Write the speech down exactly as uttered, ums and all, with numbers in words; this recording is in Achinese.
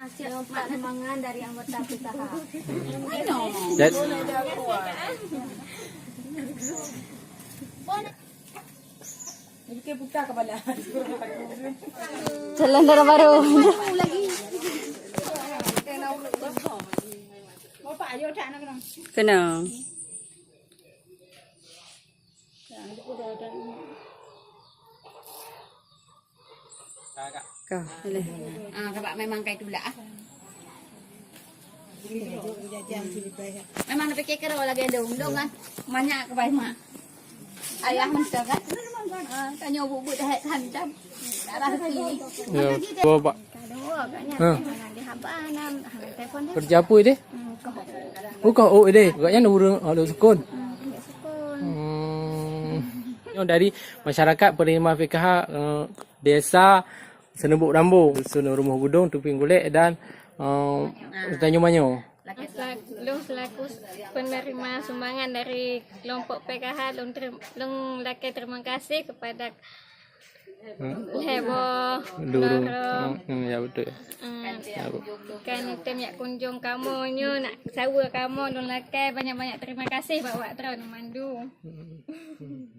Hasil empat sumbangan dari anggota P K H. Calon dara baru. Kena. Ka, boleh. Ah, sebab memang kai tulak ah. Memang nak fikir kira lagi dong, dong kan. Banyak ke baik mak. Ayah mesti kan. Ah, tanya bubut dah hantam. Darah tinggi. Ya, bapak. Kalau agaknya Ha. Di haba nam, ha, telepon dia. Kerja apa dia? Hmm, kau. Oh, kau oh dia. Agaknya urang ada sukun. Hmm, dia sukun. Hmm. Nyoe dari masyarakat penerima P K H, eh, Desa Seneubok Dambo, Dusun Rumoh Gudong, Tuping Gulek dan, eh, Tanjung Manyo. Selaku, lôn selaku penerima sumbangan dari kelompok P K H, lôn terima, lôn lakée terima kasih kepada Heboh. Lurung. Lorong. Hmm, hmm, ya betul. Hmm. Ya, Bu. Kan tem yak kunjung kamoe nyoe nak saweue kamoe lôn lakée banyak-banyak terima kasih bak awak droe mandum. Hmm. Hmm.